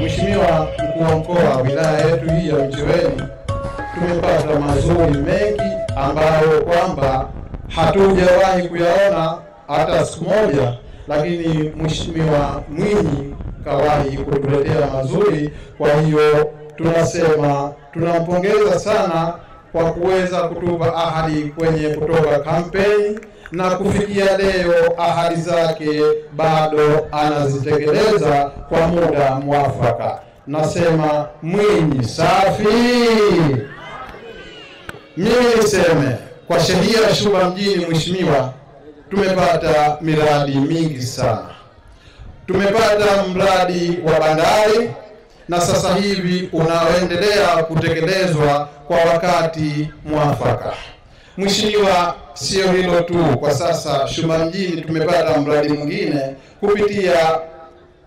Mheshimiwa Mkuu wa Mkoa, wilaya yetu hii ya Micheweni tumepata mazuri mengi ambayo kwamba hatujawahi kuyaona hata siku moja, lakini Mheshimiwa Mwinyi kawahi kutuletea mazuri. Kwa hiyo tunasema tunampongeza sana kwa kuweza kutupa ahadi kwenye kutoka kampeni na kufikia leo ahadi zake bado anazitekeleza kwa muda mwafaka. Nasema Mwinyi safi. Mimi niseme kwa sheria ya Shumba mjini, Mheshimiwa, tumepata miradi mingi sana. Tumepata mradi wa bandari na sasa hivi unaendelea kutekelezwa kwa wakati mwafaka. Mheshimiwa, sio hilo tu, kwa sasa Shumba mjini tumepata mradi mwingine kupitia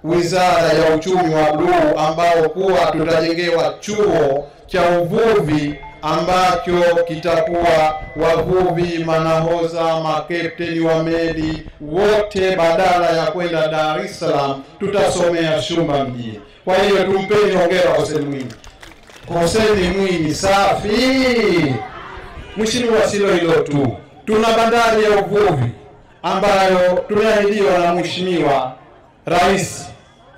Wizara ya Uchumi wa Bluu, ambao kuwa tutajengewa chuo cha uvuvi ambacho kitakuwa wavuvi, manahoza, makapteni wa meli wote, badala ya kwenda Dar es Salaam tutasomea Shumba mjini. Kwa hiyo tumpeni hongera Hussein Mwinyi. Hussein Mwinyi safi. Mheshimiwa, sio hilo tu, tuna bandari ya uvuvi ambayo tumeahidiwa na Mheshimiwa Rais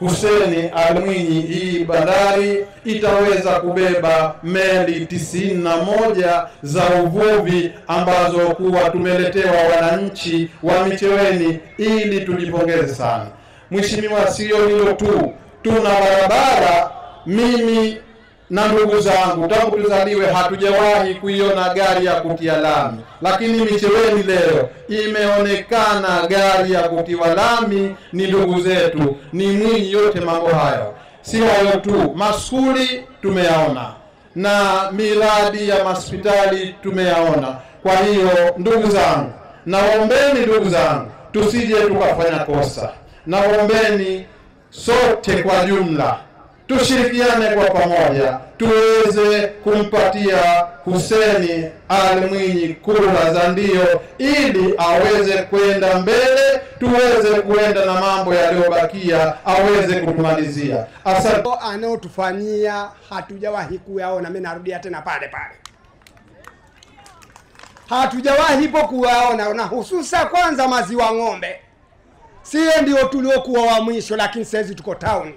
Hussein Ali Mwinyi. Hii bandari itaweza kubeba meli 91 za uvuvi ambazo kuwa tumeletewa wananchi wa Micheweni ili tujipongeze sana. Mheshimiwa, sio hilo tu, tuna barabara. Mimi na ndugu zangu tangu tuzaliwe hatujawahi kuiona gari ya kutia lami, lakini Micheweni leo imeonekana gari ya kutiwa lami. Ni ndugu zetu, ni Mwinyi. Yote mambo hayo. Si hayo tu, maskuli tumeyaona na miradi ya hospitali tumeyaona. Kwa hiyo ndugu zangu, naombeni ndugu zangu, tusije tukafanya kosa. Naombeni sote kwa jumla tushirikiane kwa pamoja tuweze kumpatia Hussein Ali Mwinyi kura za ndio ili aweze kwenda mbele, tuweze kuenda na mambo yaliyobakia aweze kutumalizia. Asante. Anaotufanyia hatujawahi kuyaona. Mimi narudia tena pale pale, hatujawahi kuyaona, na hususa kwanza maziwa ng'ombe. Sio ndio tuliokuwa wa mwisho, lakini sasa tuko town.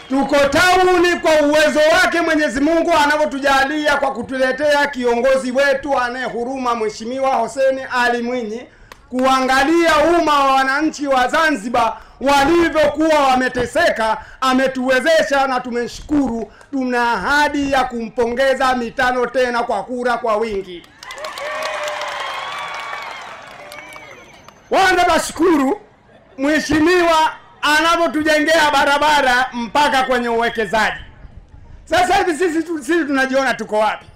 Tuko tauni kwa uwezo wake Mwenyezi Mungu anavyotujalia kwa kutuletea kiongozi wetu anayehuruma Mheshimiwa Hussein Ali Mwinyi, kuangalia umma wa wananchi wa Zanzibar walivyokuwa wameteseka, ametuwezesha na tumeshukuru. Tuna ahadi ya kumpongeza 5 tena kwa kura kwa wingi. Kwanza bashukuru Mheshimiwa anavyotujengea barabara mpaka kwenye uwekezaji. Sasa hivi sisi tunajiona tuko wapi?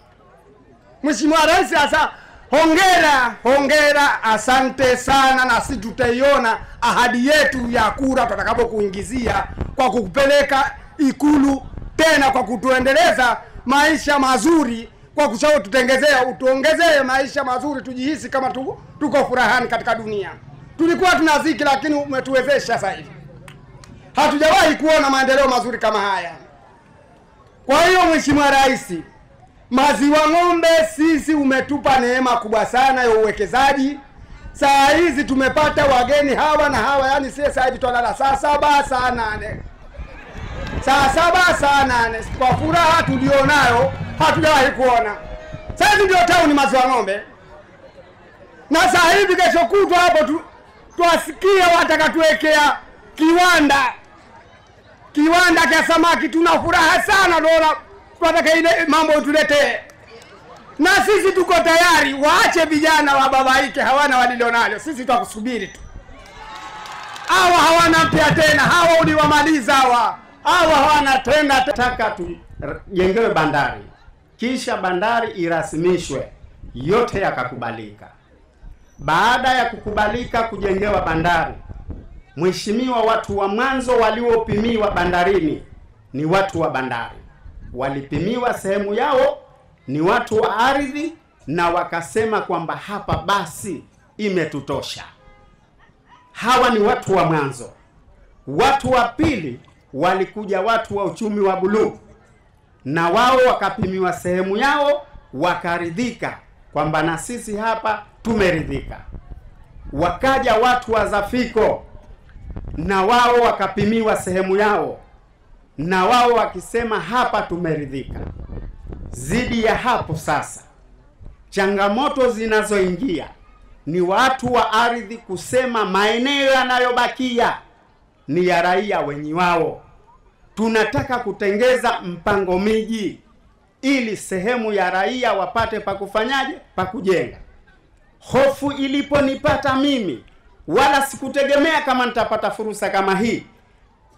Mheshimiwa Rais, sasa hongera, hongera, asante sana, na sisi tutaiona ahadi yetu ya kura tutakapokuingizia kwa kukupeleka Ikulu tena, kwa kutuendeleza maisha mazuri, kwa kushauri tutengezea, utuongezee maisha mazuri, tujihisi kama tuko furahani katika dunia. Tulikuwa tunaziki, lakini umetuwezesha sasa hivi. Hatujawahi kuona maendeleo mazuri kama haya. Kwa hiyo Mheshimiwa Rais, maziwa ng'ombe sisi umetupa neema kubwa sana ya uwekezaji. Saa hizi tumepata wageni hawa na hawa, yani sisi sasa hivi twalala saa 7, saa 8. Saa 7, saa 8 kwa furaha tulionayo hatujawahi kuona. Sasa ndio town maziwa ng'ombe. Na saa hivi kesho kutwa hapo tuwasikia watakatuwekea kiwanda. Kiwanda cha samaki. Tuna furaha sana, dola tunataka ile mambo tuletee. Na sisi tuko tayari, waache vijana wababaike, hawana walilonalo. Sisi tutakusubiri tu. Hawa hawana mpya tena, hawa uliwamaliza hawa. Hawa hawana tena. Nataka tujengewe bandari, kisha bandari irasimishwe, yote yakakubalika. Baada ya kukubalika kujengewa bandari, Mheshimiwa, watu wa mwanzo waliopimiwa bandarini ni watu wa bandari. Walipimiwa sehemu yao ni watu wa ardhi, na wakasema kwamba hapa basi imetutosha. Hawa ni watu wa mwanzo. Watu wa pili walikuja watu wa uchumi wa buluu, na wao wakapimiwa sehemu yao, wakaridhika kwamba na sisi hapa tumeridhika. Wakaja watu wa Zafiko, na wao wakapimiwa sehemu yao, na wao wakisema hapa tumeridhika. Zidi ya hapo sasa, changamoto zinazoingia ni watu wa ardhi kusema maeneo yanayobakia ni ya raia wenye wao. Tunataka kutengeza mpango miji ili sehemu ya raia wapate pa kufanyaje, pa kujenga. Hofu iliponipata mimi, wala sikutegemea kama nitapata fursa kama hii.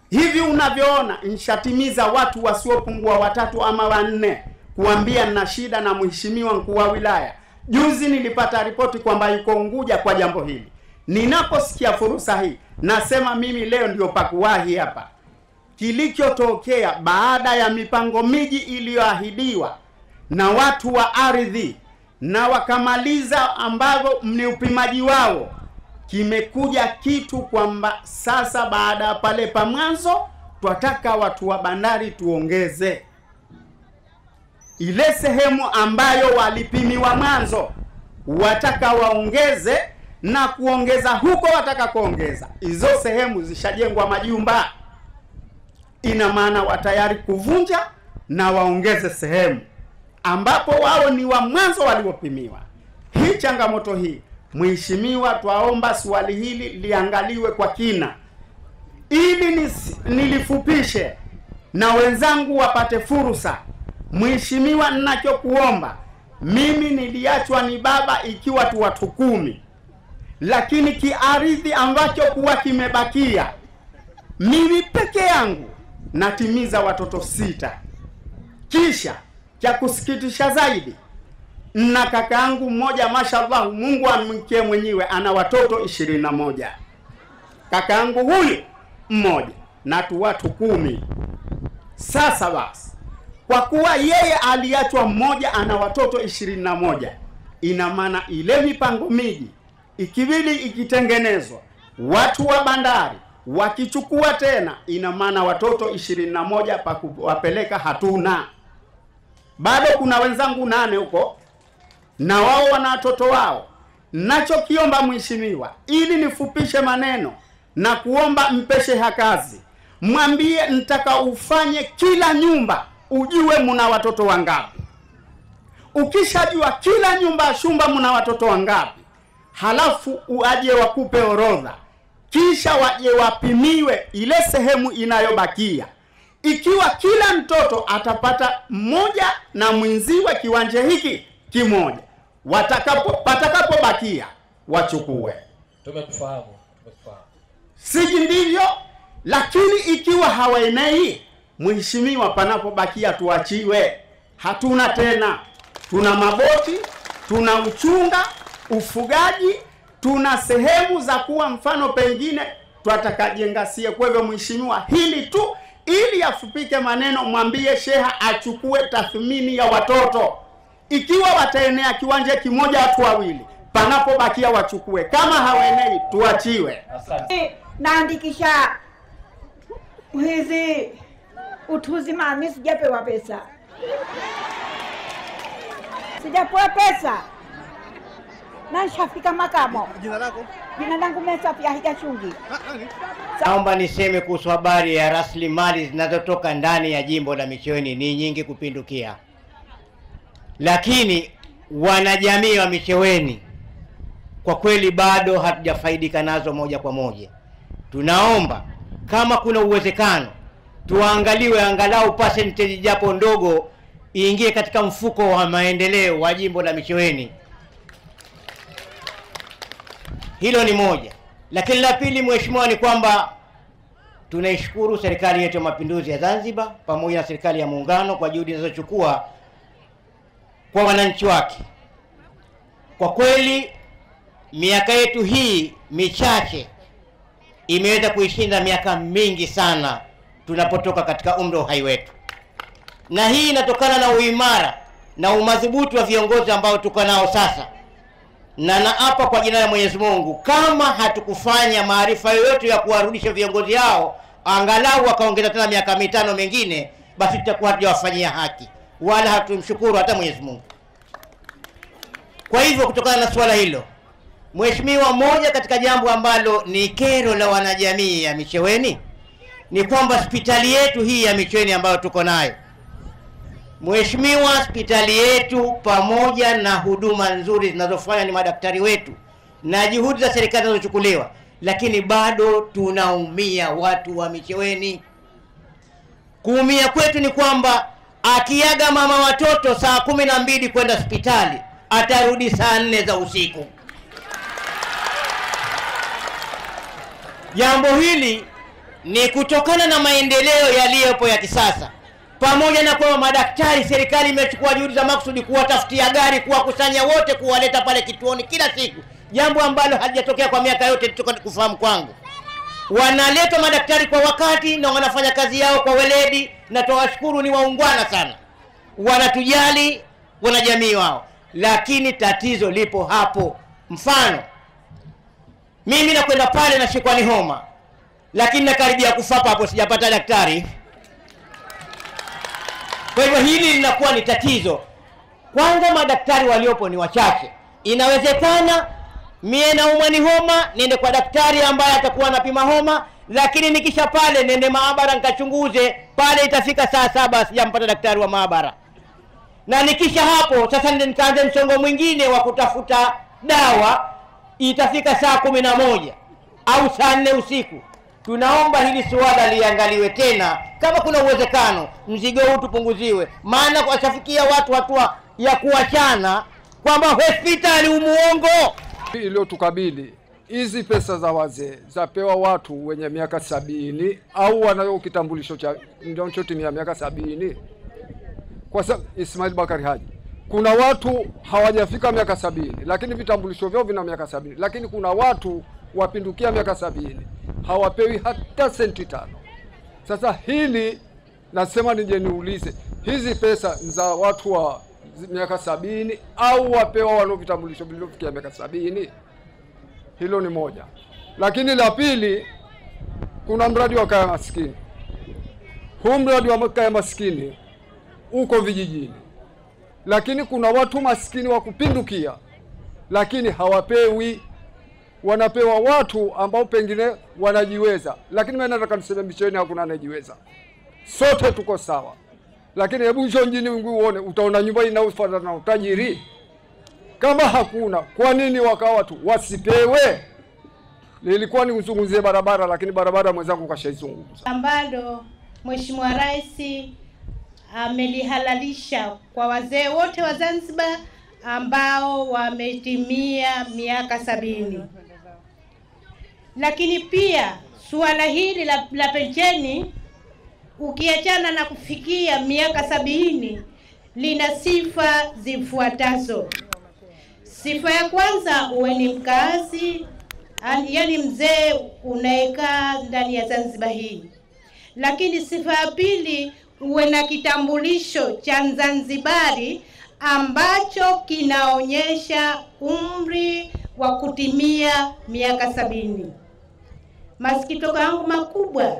Hivi unavyoona nishatimiza watu wasiopungua 3 ama 4 kuambia nina shida na mheshimiwa mkuu wa wilaya. Juzi nilipata ripoti kwamba yuko Unguja kwa jambo hili. Ninaposikia fursa hii nasema mimi leo ndio pakuwahi hapa. Kilichotokea baada ya mipango miji iliyoahidiwa na watu wa ardhi na wakamaliza ambavyo ni upimaji wao, kimekuja kitu kwamba sasa baada ya pale pa mwanzo twataka watu wa bandari tuongeze ile sehemu ambayo walipimiwa mwanzo, wataka waongeze na kuongeza huko wataka kuongeza. Hizo sehemu zishajengwa majumba, ina maana watayari kuvunja na waongeze sehemu ambapo wao ni wa mwanzo waliopimiwa. Hii changamoto hii, mheshimiwa, twaomba swali hili liangaliwe kwa kina ili nilifupishe na wenzangu wapate fursa. Mheshimiwa, ninachokuomba, mimi niliachwa ni baba ikiwa tu watu 10, lakini kiaridhi ambacho kuwa kimebakia mimi peke yangu natimiza watoto 6. Kisha cha kusikitisha zaidi, na kakaangu mmoja mashallah, Mungu amkie mwenyewe, ana watoto 21. Kakaangu huyu mmoja na tu watu 10. Sasa basi, kwa kuwa yeye aliachwa mmoja ana watoto 21, ina maana ile mipango miji ikibidi ikitengenezwa, watu wa bandari wakichukua tena, ina maana watoto 21 pa kuwapeleka hatuna. Bado kuna wenzangu 8 huko na wao wana watoto wao. Nachokiomba mheshimiwa, ili nifupishe maneno na kuomba mpeshe hakazi, mwambie nitaka ufanye kila nyumba ujue mna watoto wangapi. Ukishajua kila nyumba shumba mna watoto wangapi, halafu uaje wakupe orodha, kisha waje wapimiwe ile sehemu inayobakia. Ikiwa kila mtoto atapata mmoja na mwenziwe kiwanja hiki kimoja, watakapobakia wachukue. Tumekufahamu. Siji ndivyo? Lakini ikiwa hawaenei, mheshimiwa, panapobakia tuachiwe. Hatuna tena. Tuna maboti, tuna uchunga, ufugaji, tuna sehemu za kuwa mfano pengine twatakajenga sie. Kwa hivyo mheshimiwa, hili tu ili afupike maneno, mwambie sheha achukue tathmini ya watoto. Ikiwa wataenea kiwanja kimoja watu 2, panapobakia wachukue. Kama hawaenei tuachiwe. Naandikisha hizi utuzi mami, sijapewa pesa. Sijapewa pesa. Na nishafika makamo. Jina lako? Jina langu Mesa Higashungi. Naomba niseme kuhusu habari ya rasilimali zinazotoka ndani ya jimbo la Micheweni ni nyingi kupindukia. Lakini wanajamii wa Micheweni kwa kweli bado hatujafaidika nazo moja kwa moja. Tunaomba kama kuna uwezekano tuangaliwe angalau percentage japo ndogo iingie katika mfuko wa maendeleo wa jimbo la Micheweni. Hilo ni moja. Lakini la pili mheshimiwa ni kwamba tunaishukuru serikali yetu ya Mapinduzi ya Zanzibar pamoja na serikali ya Muungano kwa juhudi zilizochukua kwa wananchi wake. Kwa kweli miaka yetu hii michache imeweza kuishinda miaka mingi sana tunapotoka katika umri wa uhai wetu. Na hii inatokana na uimara na umadhubuti wa viongozi ambao tuko nao sasa. Na naapa kwa jina la Mwenyezi Mungu, kama hatukufanya maarifa yoyote ya kuwarudisha viongozi hao angalau wakaongeza tena miaka 5 mingine, basi tutakuwa hatujawafanyia haki wala hatumshukuru hata Mwenyezi Mungu. Kwa hivyo kutokana na swala hilo, Mheshimiwa, moja katika jambo ambalo ni kero la wanajamii ya Micheweni ni kwamba hospitali yetu hii ya Micheweni ambayo tuko nayo, Mheshimiwa, hospitali yetu pamoja na huduma nzuri zinazofanya ni madaktari wetu na juhudi za serikali zinazochukuliwa, lakini bado tunaumia watu wa Micheweni. Kuumia kwetu ni kwamba akiaga mama watoto saa 12 kwenda hospitali, atarudi saa 4 za usiku. Jambo hili ni kutokana na maendeleo yaliyopo ya kisasa, pamoja na kwamba madaktari, serikali imechukua juhudi za makusudi kuwatafutia gari, kuwakusanya wote, kuwaleta pale kituoni kila siku, jambo ambalo halijatokea kwa miaka yote kufahamu kwangu. Wanaletwa madaktari kwa wakati na wanafanya kazi yao kwa weledi, na tuwashukuru, ni waungwana sana, wanatujali wanajamii wao. Lakini tatizo lipo hapo. Mfano, mimi nakwenda pale nashikwa ni homa, lakini nakaribia kufa hapo, sijapata daktari. Kwa hivyo hili linakuwa ni tatizo. Kwanza madaktari waliopo ni wachache. Inawezekana mie naumwa ni homa, niende kwa daktari ambaye atakuwa anapima homa, lakini nikisha pale nende maabara nikachunguze, pale itafika saa 7 sijampata daktari wa maabara. Na nikisha hapo sasa nitaanza msongo mwingine wa kutafuta dawa, itafika saa 11 au saa 4 usiku. Tunaomba hili suala liangaliwe tena, kama kuna uwezekano mzigo huu tupunguziwe, maana kuwafikia watu hatua ya kuachana kwamba hospitali umuongo. Iliyotukabili, hizi pesa za wazee zapewa watu wenye miaka 70 au wanayo kitambulisho cha ndio miaka 70. Kwa sababu Ismail Bakari Haji, kuna watu hawajafika miaka 70 lakini vitambulisho vyao vina miaka 70, lakini kuna watu wapindukia miaka 70 hawapewi hata senti 5. Sasa hili nasema nije niulize, hizi pesa za watu wa miaka 70 au wapewa walio vitambulisho vilivyofikia miaka 70? Hilo ni moja. Lakini la pili, kuna mradi wa kaya maskini. Huu mradi wa kaya maskini uko vijijini, lakini kuna watu maskini wa kupindukia lakini hawapewi. Wanapewa watu ambao pengine wanajiweza, lakini mimi nataka niseme Micheweni hakuna anayejiweza, sote tuko sawa. Lakini hebu njoo mjini uone, utaona nyumba inayofuatana na utajiri. Kama hakuna, kwa nini wakawa watu wasipewe? Nilikuwa nizungumzie barabara, lakini barabara mwenzangu kashaizungumza, ambalo Mheshimiwa Rais amelihalalisha kwa wazee wote wa Zanzibar ambao wametimia miaka 70. Lakini pia suala hili la pensheni, ukiachana na kufikia miaka 70, lina sifa zifuatazo. Sifa ya kwanza, uwe ni mkazi, yani mzee unayekaa ndani ya Zanzibar hii. Lakini sifa ya pili, uwe na kitambulisho cha Zanzibari ambacho kinaonyesha umri wa kutimia miaka 70. Masikitiko yangu makubwa,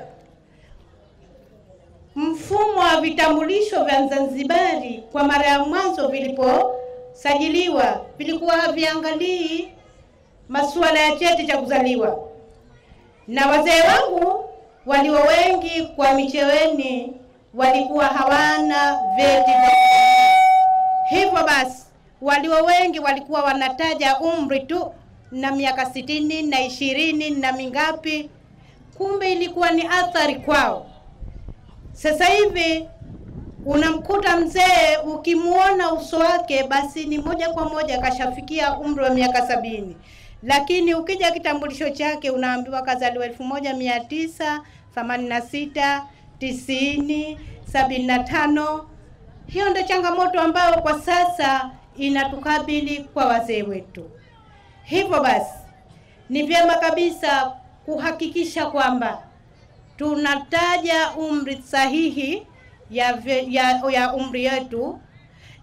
mfumo wa vitambulisho vya Zanzibari kwa mara ya mwanzo viliposajiliwa vilikuwa haviangalii masuala ya cheti cha kuzaliwa, na wazee wangu walio wengi kwa Micheweni walikuwa hawana vyeti. Hivyo basi walio wengi walikuwa wanataja umri tu na miaka 60 na 20 na mingapi, kumbe ilikuwa ni athari kwao. Sasa hivi unamkuta mzee, ukimuona uso wake basi ni moja kwa moja kashafikia umri wa miaka 70. Lakini ukija kitambulisho chake unaambiwa kazaliwa 1986, 90, 75. Hiyo ndio changamoto ambayo kwa sasa inatukabili kwa wazee wetu. Hivyo basi ni vyema kabisa kuhakikisha kwamba tunataja umri sahihi ya umri yetu,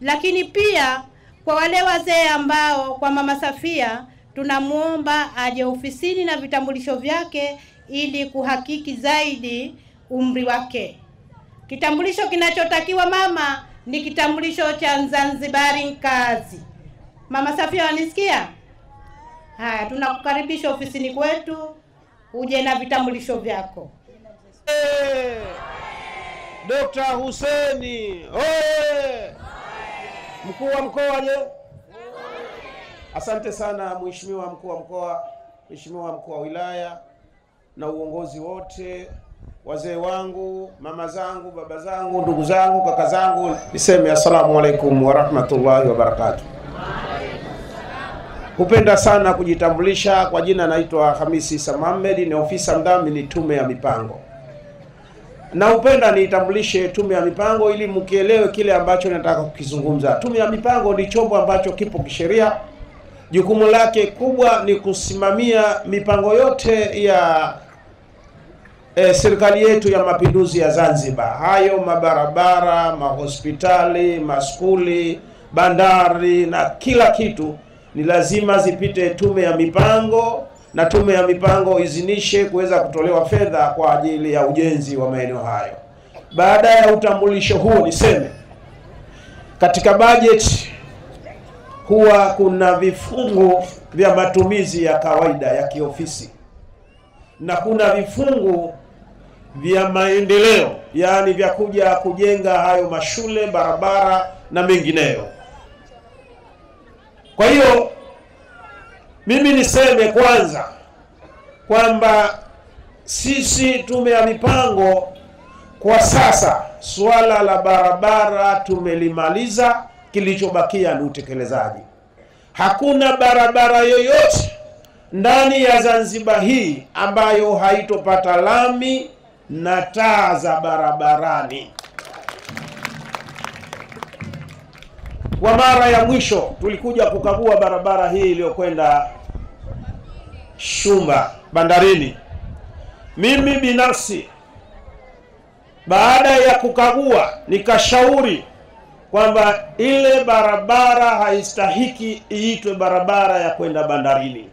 lakini pia Kwa wale wazee ambao kwa Mama Safia tunamuomba aje ofisini na vitambulisho vyake ili kuhakiki zaidi umri wake. Kitambulisho kinachotakiwa mama ni kitambulisho cha Mzanzibari mkazi. Mama Safia, wanisikia? Haya, tunakukaribisha ofisini kwetu uje na vitambulisho vyako. Dr. Hussein oye! Mkuu wa mkoa je? Asante sana Mheshimiwa mkuu wa mkoa, Mheshimiwa mkuu wa wilaya na uongozi wote, wazee wangu, mama zangu, baba zangu, ndugu zangu, kaka zangu, niseme assalamu alaikum wa rahmatullahi wa barakatuh. Hupenda sana kujitambulisha kwa jina, naitwa Hamisi Isa Mohamed, ni ofisa mdhamini Tume ya Mipango. Na upenda niitambulishe Tume ya Mipango ili mkielewe kile ambacho nataka kukizungumza. Tume ya Mipango ni chombo ambacho kipo kisheria. Jukumu lake kubwa ni kusimamia mipango yote ya serikali yetu ya mapinduzi ya Zanzibar. Hayo mabarabara, mahospitali, maskuli, bandari na kila kitu ni lazima zipite Tume ya Mipango, na Tume ya Mipango izinishe kuweza kutolewa fedha kwa ajili ya ujenzi wa maeneo hayo. Baada ya utambulisho huo, niseme katika budget huwa kuna vifungu vya matumizi ya kawaida ya kiofisi na kuna vifungu vya maendeleo, yaani vya kuja kujenga hayo mashule, barabara na mengineyo. Kwa hiyo mimi niseme kwanza kwamba sisi Tume ya Mipango kwa sasa suala la barabara tumelimaliza, kilichobakia ni utekelezaji. Hakuna barabara yoyote ndani ya Zanzibar hii ambayo haitopata lami na taa za barabarani. Kwa mara ya mwisho tulikuja kukagua barabara hii iliyokwenda Shumba bandarini. Mimi binafsi baada ya kukagua nikashauri kwamba ile barabara haistahiki iitwe barabara ya kwenda bandarini.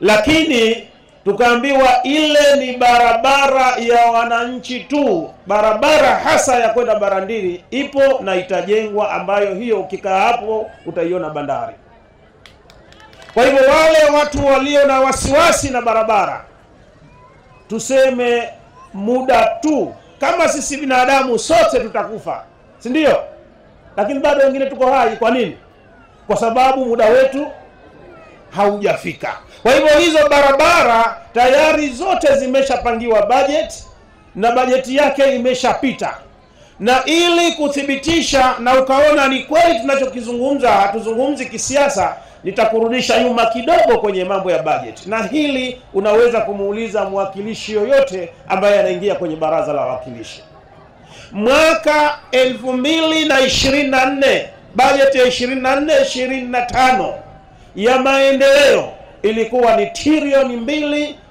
Lakini tukaambiwa ile ni barabara ya wananchi tu, barabara hasa ya kwenda bandarini ipo na itajengwa, ambayo hiyo ukikaa hapo utaiona bandari. Kwa hivyo wale watu walio na wasiwasi na barabara, tuseme muda tu, kama sisi binadamu sote tutakufa, si ndio? Lakini bado wengine tuko hai. Kwa nini? Kwa sababu muda wetu haujafika. Kwa hivyo hizo barabara tayari zote zimeshapangiwa budget na bajeti yake imeshapita. Na ili kuthibitisha na ukaona ni kweli tunachokizungumza, hatuzungumzi kisiasa, nitakurudisha nyuma kidogo kwenye mambo ya budget. Na hili unaweza kumuuliza mwakilishi yoyote ambaye anaingia kwenye baraza la wawakilishi. Mwaka 2024, budget ya 24-25 ya maendeleo ilikuwa ni trilioni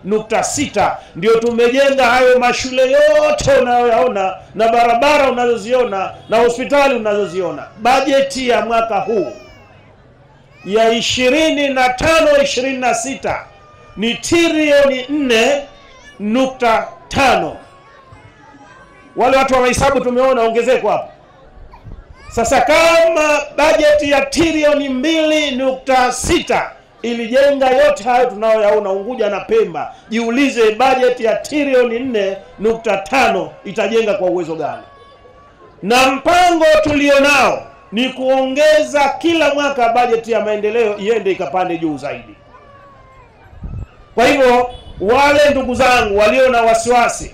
2.6. Ndio tumejenga hayo mashule yote unayoyaona na barabara unazoziona na hospitali unazoziona. Bajeti ya mwaka huu ya 25-26 ni trilioni 4.5. Wale watu wa mahesabu tumeona ongezeko hapo. Sasa kama bajeti ya trilioni 2.6 ilijenga yote hayo tunayoyaona Unguja na Pemba, jiulize bajeti ya trilioni 4.5 itajenga kwa uwezo gani? Na mpango tulionao ni kuongeza kila mwaka bajeti ya maendeleo iende ikapande juu zaidi. Kwa hivyo wale ndugu zangu walio na wasiwasi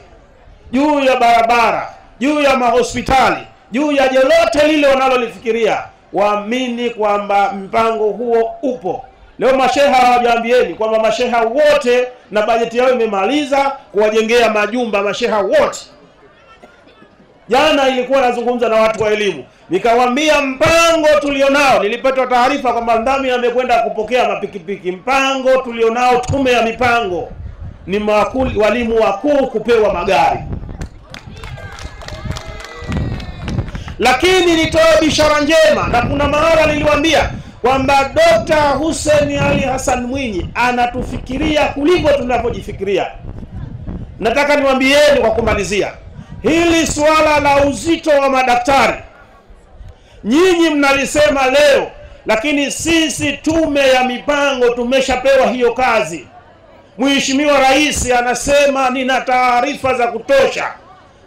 juu ya barabara, juu ya mahospitali, juu ya lolote lile wanalolifikiria, waamini kwamba mpango huo upo. Leo masheha hawajaambieni kwamba masheha wote na bajeti yao imemaliza kuwajengea majumba masheha wote. Jana ilikuwa nazungumza na watu wa elimu, nikawaambia mpango tulionao, nilipata taarifa kwamba Ndami amekwenda kupokea mapikipiki. Mpango tulionao Tume ya Mipango ni walimu wakuu kupewa magari. Lakini nitoe bishara njema, na kuna mahala niliwaambia kwamba Dr. Hussein Ali Hassan Mwinyi anatufikiria kuliko tunavyojifikiria. Nataka niwaambieni kwa kumalizia, hili swala la uzito wa madaktari nyinyi mnalisema leo, lakini sisi tume ya mipango tumeshapewa hiyo kazi. Mheshimiwa Rais anasema nina taarifa za kutosha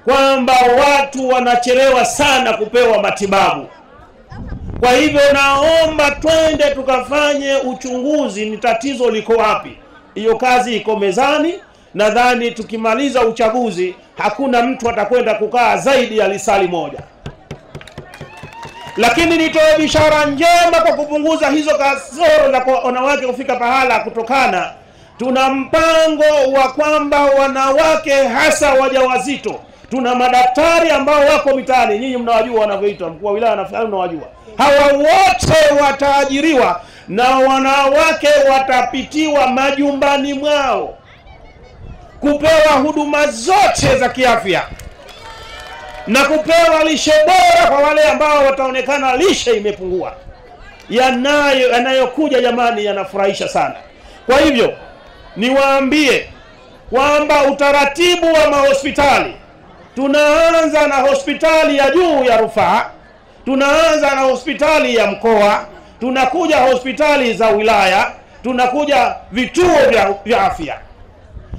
kwamba watu wanachelewa sana kupewa matibabu. Kwa hivyo naomba twende tukafanye uchunguzi, ni tatizo liko wapi. Hiyo kazi iko mezani. Nadhani tukimaliza uchaguzi hakuna mtu atakwenda kukaa zaidi ya lisali moja. Lakini nitoe bishara njema kwa kupunguza hizo kasoro na kwa wanawake kufika pahala kutokana, tuna mpango wa kwamba wanawake hasa wajawazito, tuna madaktari ambao wako mitaani, nyinyi mnawajua wanavyoitwa, mkuu wa wilaya nafahamu mnawajua. Hawa wote wataajiriwa na wanawake watapitiwa majumbani mwao kupewa huduma zote za kiafya na kupewa lishe bora kwa wale ambao wataonekana lishe imepungua. Yanayokuja jamani yanafurahisha sana. Kwa hivyo niwaambie kwamba utaratibu wa mahospitali, tunaanza na hospitali ya juu ya rufaa, tunaanza na hospitali ya mkoa, tunakuja hospitali za wilaya, tunakuja vituo vya afya.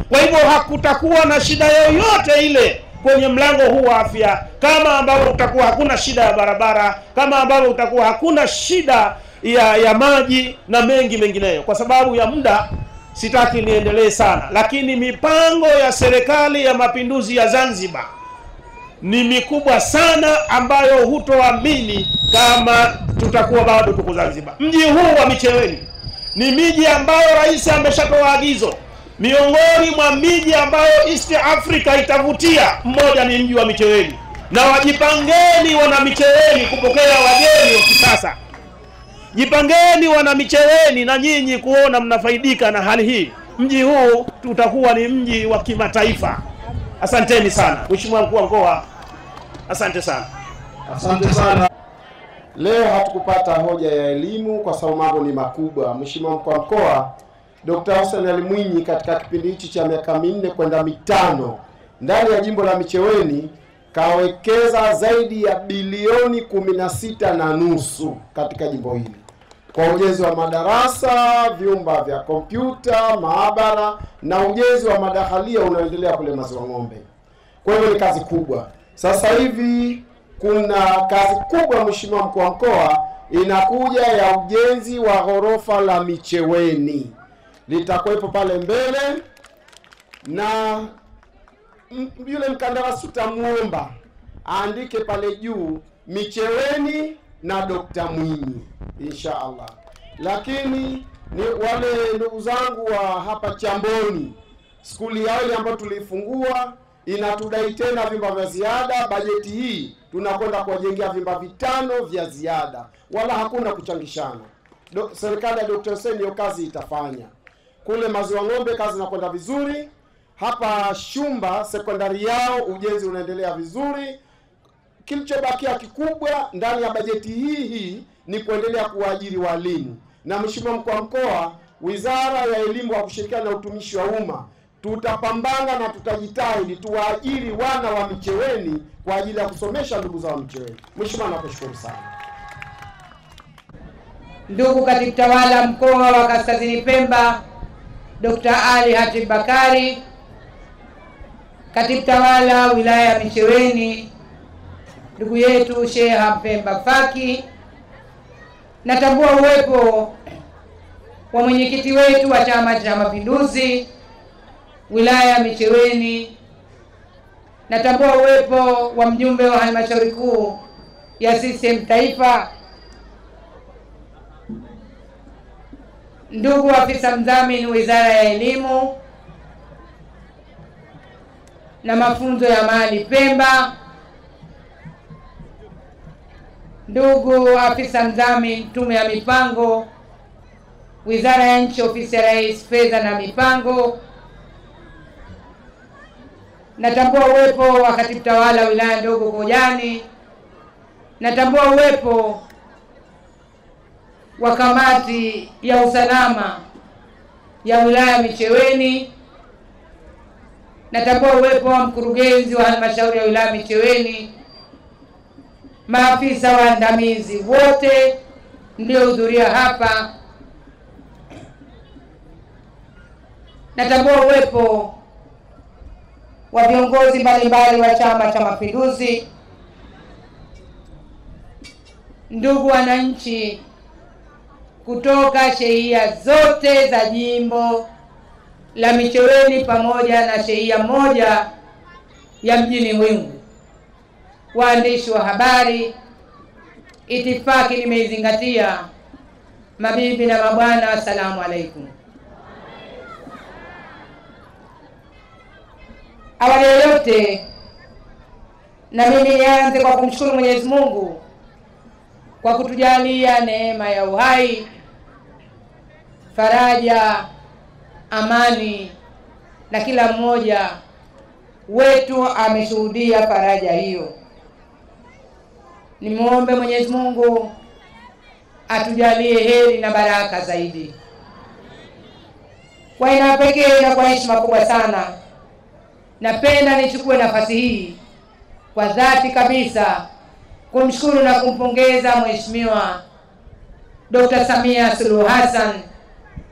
Kwa hivyo hakutakuwa na shida yoyote ile kwenye mlango huu wa afya, kama ambavyo utakuwa hakuna shida ya barabara, kama ambavyo utakuwa hakuna shida ya maji na mengi mengineyo. Kwa sababu ya muda sitaki niendelee sana, lakini mipango ya Serikali ya Mapinduzi ya Zanzibar ni mikubwa sana ambayo hutoamini kama tutakuwa bado tuko Zanzibar. Mji huu wa Micheweni ni miji ambayo rais ameshatoa agizo, miongoni mwa miji ambayo East Africa itavutia, mmoja ni mji wa Micheweni. Na wajipangeni wana Micheweni kupokea wageni wa kisasa. Jipangeni wana Micheweni na nyinyi kuona mnafaidika na hali hii. Mji huu tutakuwa ni mji wa kimataifa. Asanteni sana Mheshimiwa Mkuu wa Mkoa, asante sana. Asante sana. Leo hatukupata hoja ya elimu kwa sababu mambo ni makubwa. Mheshimiwa Mkuu wa Mkoa Dr. Hussein Ali Mwinyi katika kipindi hichi cha miaka 4 kwenda 5 ndani ya jimbo la Micheweni kawekeza zaidi ya bilioni 16.5 katika jimbo hili kwa ujenzi wa madarasa, vyumba vya kompyuta, maabara na ujenzi wa madahalia unaoendelea kule Maziwa Ng'ombe. Kwa hivyo ni kazi kubwa. Sasa hivi kuna kazi kubwa Mheshimiwa Mkuu wa Mkoa inakuja ya ujenzi wa ghorofa la Micheweni, litakuwepo pale mbele, na yule mkandarasi tutamuomba aandike pale juu Micheweni na Dr. Mwinyi insha Allah. Lakini ni wale ndugu zangu wa hapa Chamboni, skuli yao ile ambayo tulifungua inatudai tena vyumba vya ziada. Bajeti hii tunakwenda kuwajengea vyumba 5 vya ziada, wala hakuna kuchangishana. Serikali ya Dr. Hussein hiyo kazi itafanya. Kule Maziwa Ng'ombe kazi inakwenda vizuri. Hapa Shumba sekondari yao ujenzi unaendelea vizuri. Kilichobakia kikubwa ndani ya bajeti hii ni kuendelea kuajiri walimu. Na Mheshimiwa Mkuu wa Mkoa, Wizara ya Elimu kwa kushirikiana na Utumishi wa Umma, tutapambana na tutajitahidi tuwaajiri wana wa Micheweni kwa ajili ya kusomesha ndugu zao Micheweni. Mheshimiwa, nakushukuru sana. Ndugu Katibu Tawala Mkoa wa Kaskazini Pemba Dr. Ali Hatib Bakari, Katibu Tawala Wilaya ya Micheweni ndugu yetu Sheha Mpemba Faki, natambua uwepo wa mwenyekiti wetu wa Chama cha Mapinduzi wilaya ya Micheweni, natambua uwepo wa mjumbe wa halmashauri kuu ya CCM Taifa, ndugu afisa mdhamini Wizara ya Elimu na Mafunzo ya Mali Pemba, ndugu afisa mdhamini Tume ya Mipango Wizara ya Nchi Ofisi ya Rais Fedha na Mipango, natambua uwepo wa Katibu Tawala wilaya ndogo Kojani Natambua uwepo wa kamati ya usalama ya wilaya Micheweni. Natambua uwepo wa mkurugenzi wa halmashauri ya wilaya Micheweni, maafisa waandamizi wote mliohudhuria hapa. Natambua uwepo wa viongozi mbalimbali wa Chama cha Mapinduzi, ndugu wananchi kutoka shehia zote za jimbo la Micheweni pamoja na shehia moja ya mjini Wingu, waandishi wa habari, itifaki nimeizingatia. Mabibi na mabwana, asalamu alaikum. Awali ya yote, na mimi nianze kwa kumshukuru Mwenyezi Mungu kwa kutujalia neema ya uhai, faraja, amani, na kila mmoja wetu ameshuhudia faraja hiyo. Nimuombe Mwenyezi Mungu atujalie heri na baraka zaidi. Kwa aina pekee na kwa heshima kubwa sana, napenda nichukue nafasi hii kwa dhati kabisa kumshukuru na kumpongeza Mheshimiwa Dr. Samia Suluhu Hassan,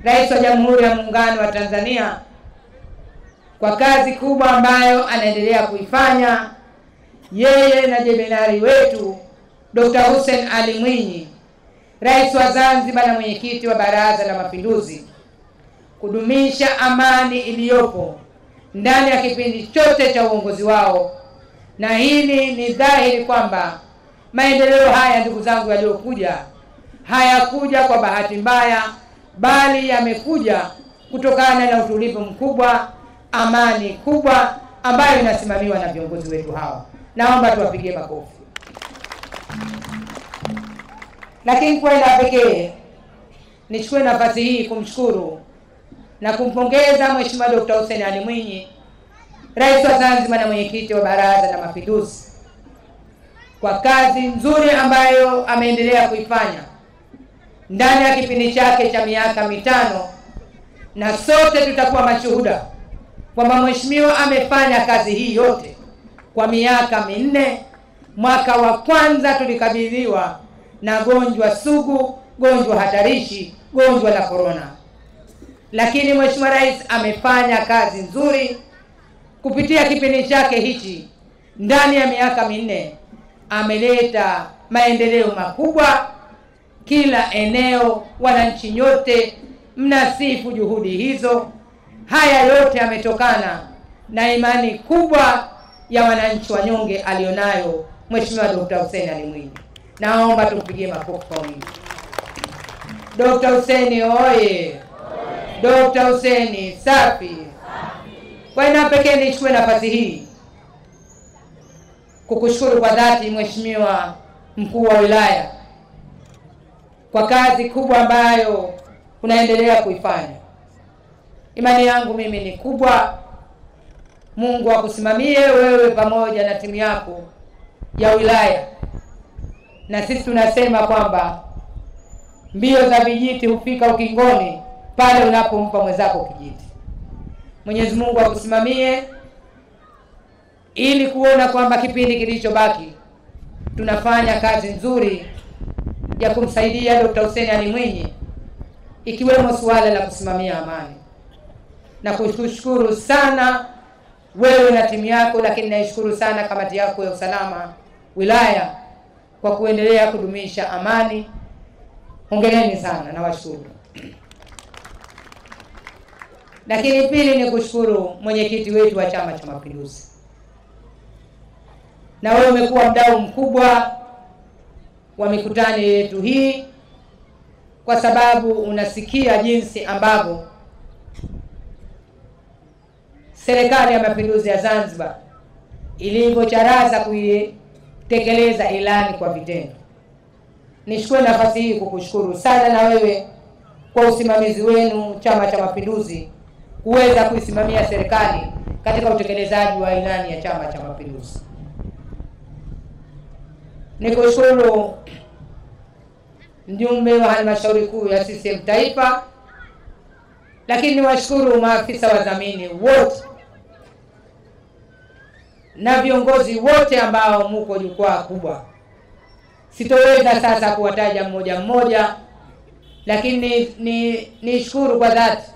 Rais wa Jamhuri ya Muungano wa Tanzania, kwa kazi kubwa ambayo anaendelea kuifanya yeye na jenerali wetu Dr. Hussein Ali Mwinyi, Rais wa Zanzibar na mwenyekiti wa Baraza la Mapinduzi, kudumisha amani iliyopo ndani ya kipindi chote cha uongozi wao. Na hili ni dhahiri kwamba maendeleo haya, ndugu zangu, yaliyokuja hayakuja kwa bahati mbaya, bali yamekuja kutokana na utulivu mkubwa, amani kubwa ambayo inasimamiwa na viongozi wetu hawa. Naomba tuwapigie makofi. Lakini kwa ila pekee nichukue nafasi hii kumshukuru na kumpongeza Mheshimiwa Dr. Hussein Ali Mwinyi, Rais wa Zanzibar na mwenyekiti wa Baraza la Mapinduzi, kwa kazi nzuri ambayo ameendelea kuifanya ndani ya kipindi chake cha miaka 5, na sote tutakuwa mashuhuda kwamba mheshimiwa amefanya kazi hii yote kwa miaka 4. Mwaka wa kwanza tulikabidhiwa na gonjwa sugu, gonjwa hatarishi, gonjwa la corona, lakini Mheshimiwa Rais amefanya kazi nzuri kupitia kipindi chake hichi. Ndani ya miaka 4 ameleta maendeleo makubwa kila eneo. Wananchi nyote mnasifu juhudi hizo. Haya yote yametokana na imani kubwa ya wananchi wanyonge alionayo Mheshimiwa Dr. Hussein Ali Mwinyi. Naomba tumpigie makofi kwa wingi. Dr. Hussein oye! Dr. Hussein safi! Kwa aina pekee nichukue nafasi hii kukushukuru kwa dhati Mheshimiwa Mkuu wa Wilaya kwa kazi kubwa ambayo unaendelea kuifanya. Imani yangu mimi ni kubwa. Mungu akusimamie wewe pamoja na timu yako ya wilaya. Na sisi tunasema kwamba mbio za vijiti hufika ukingoni pale unapompa mwenzako kijiti. Mwenyezi Mungu akusimamie ili kuona kwamba kipindi kilichobaki tunafanya kazi nzuri ya kumsaidia Dr. Hussein Ali Mwinyi, ikiwemo suala la kusimamia amani. Na kushukuru sana wewe na timu yako, lakini naishukuru sana kamati yako ya usalama wilaya kwa kuendelea kudumisha amani. Hongereni sana na washukuru. Lakini pili ni kushukuru mwenyekiti wetu wa Chama cha Mapinduzi. Na wewe umekuwa mdau mkubwa wa mikutano yetu hii, kwa sababu unasikia jinsi ambavyo Serikali ya Mapinduzi ya Zanzibar ilivyocharaza kuitekeleza ilani kwa vitendo. Nichukue nafasi hii kukushukuru sana na wewe kwa usimamizi wenu Chama cha Mapinduzi kuweza kuisimamia serikali katika utekelezaji wa ilani ya Chama cha Mapinduzi. Nikushukuru mjumbe wa halmashauri kuu ya CCM Taifa, lakini niwashukuru maafisa wadhamini wote na viongozi wote ambao muko jukwaa kubwa. Sitoweza sasa kuwataja mmoja mmoja, lakini nishukuru kwa dhati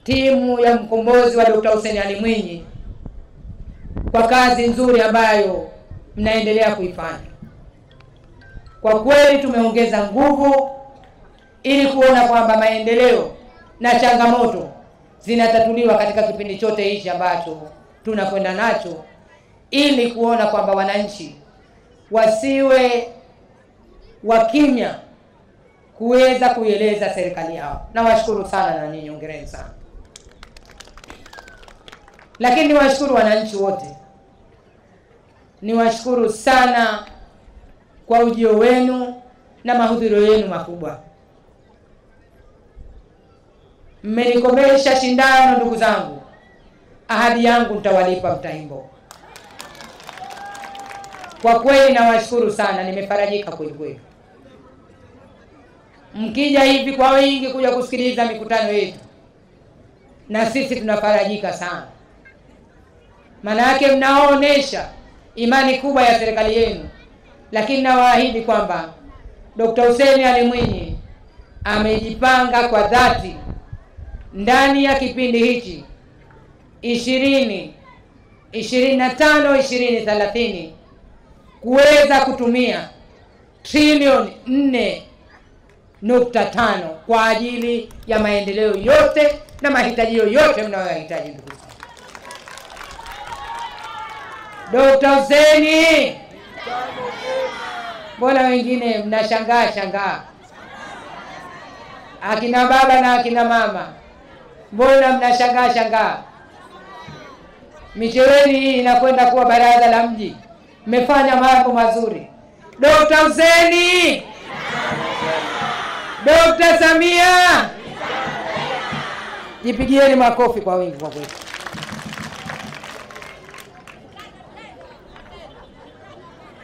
timu ya mkombozi wa Dr. Hussein Ali Mwinyi kwa kazi nzuri ambayo mnaendelea kuifanya. Kwa kweli tumeongeza nguvu ili kuona kwamba maendeleo na changamoto zinatatuliwa katika kipindi chote hichi ambacho tunakwenda nacho, ili kuona kwamba wananchi wasiwe wakimya kuweza kuieleza serikali yao. Nawashukuru sana na ninyi, hongereni sana. Lakini niwashukuru wananchi wote, niwashukuru sana kwa ujio wenu na mahudhurio yenu makubwa. Mmenikomesha shindano ndugu zangu, ahadi yangu nitawalipa mtaimbo. Kwa kweli nawashukuru sana, nimefarajika kweli kweli. Mkija hivi kwa wingi kuja kusikiliza mikutano yetu, na sisi tunafarajika sana. Maana yake mnaonesha imani kubwa ya serikali yenu. Lakini nawaahidi kwamba Dr. Hussein Ali Mwinyi amejipanga kwa dhati ndani ya kipindi hichi 20 25 20 30 kuweza kutumia trilioni 4.5 kwa ajili ya maendeleo yote na mahitaji yote mnayoyahitaji ndugu zangu. Dr. Hussein, mbona wengine mnashangaa shangaa? Akina baba na akina mama, mbona mnashangaa shangaa? Micheweni hii inakwenda kuwa baraza la mji. Mmefanya mambo mazuri. Dr. Hussein, Dr. Samia, jipigieni makofi kwa wingi kwa kweli.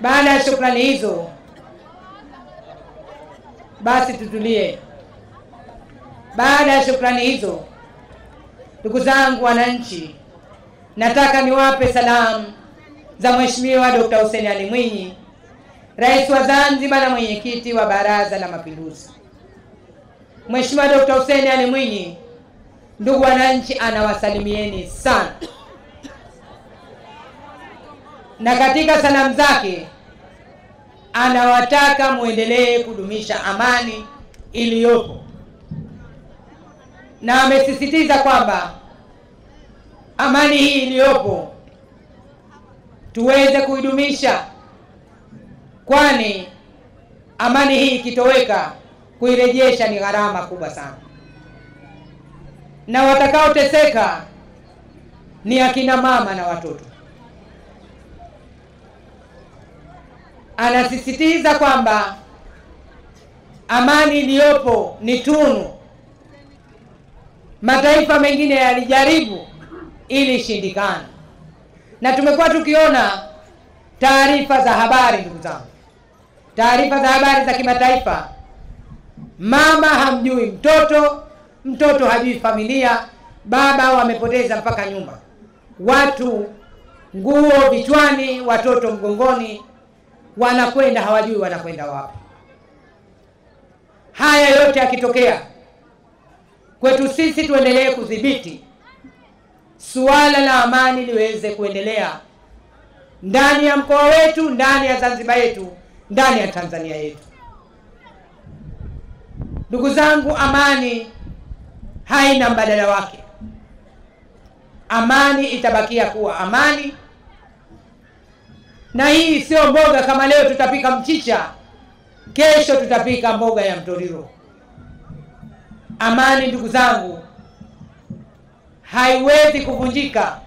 Baada ya shukrani hizo, basi tutulie. Baada ya shukrani hizo, ndugu zangu wananchi, nataka niwape salamu za Mheshimiwa Dr. Hussein Ali Mwinyi, Rais wa Zanzibar na mwenyekiti wa Baraza la Mapinduzi. Mheshimiwa Dr. Hussein Ali Mwinyi, ndugu wananchi, anawasalimieni sana. Na katika salamu zake anawataka muendelee kudumisha amani iliyopo. Na amesisitiza kwamba amani hii iliyopo tuweze kuidumisha, kwani amani hii ikitoweka kuirejesha ni gharama kubwa sana. Na watakaoteseka ni akina mama na watoto. Anasisitiza kwamba amani iliyopo ni tunu. Mataifa mengine yalijaribu ili ishindikana. Na tumekuwa tukiona taarifa za habari ndugu zangu, taarifa za habari za kimataifa, mama hamjui mtoto, mtoto hajui familia, baba wamepoteza mpaka nyumba, watu nguo vichwani, watoto mgongoni, wanakwenda hawajui wanakwenda wapi. Haya yote yakitokea kwetu sisi tuendelee kudhibiti suala la amani liweze kuendelea ndani ya mkoa wetu, ndani ya Zanzibar yetu, ndani ya Tanzania yetu. Ndugu zangu, amani haina mbadala wake. Amani itabakia kuwa amani. Na hii sio mboga kama leo tutapika mchicha, kesho tutapika mboga ya mtoriro. Amani ndugu zangu haiwezi kuvunjika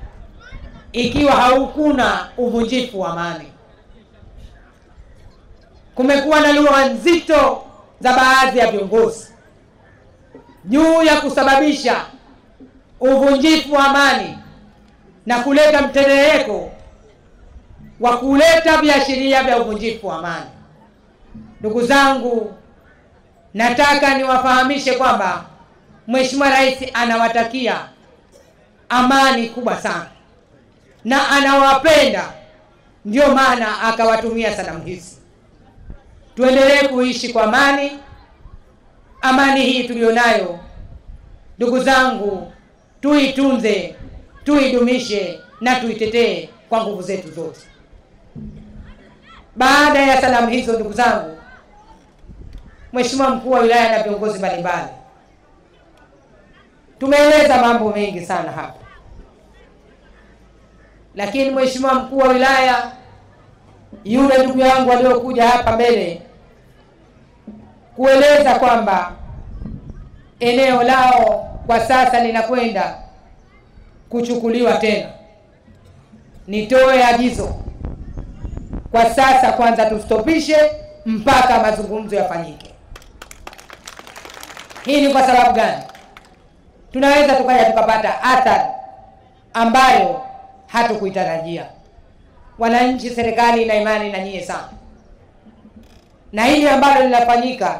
ikiwa haukuna uvunjifu wa amani. Kumekuwa na lugha nzito za baadhi ya viongozi juu ya kusababisha uvunjifu wa amani na kuleta mterereko wa kuleta viashiria vya uvunjifu wa amani. Ndugu zangu, nataka niwafahamishe kwamba Mheshimiwa Rais anawatakia amani kubwa sana na anawapenda, ndio maana akawatumia salamu hizi. Tuendelee kuishi kwa amani. Amani hii tulionayo, ndugu zangu, tuitunze, tuidumishe na tuitetee kwa nguvu zetu zote. Baada ya salamu hizo, ndugu zangu, Mheshimiwa Mkuu wa Wilaya na viongozi mbalimbali, tumeeleza mambo mengi sana hapa. Lakini Mheshimiwa Mkuu wa Wilaya, yule ndugu yangu aliyokuja hapa mbele kueleza kwamba eneo lao kwa sasa linakwenda kuchukuliwa tena, nitoe agizo kwa sasa, kwanza tustopishe mpaka mazungumzo yafanyike. Hii ni kwa sababu gani? Tunaweza tukaja tukapata athari ambayo hatukuitarajia. Wananchi, serikali ina imani na nyie sana, na hili ambalo linafanyika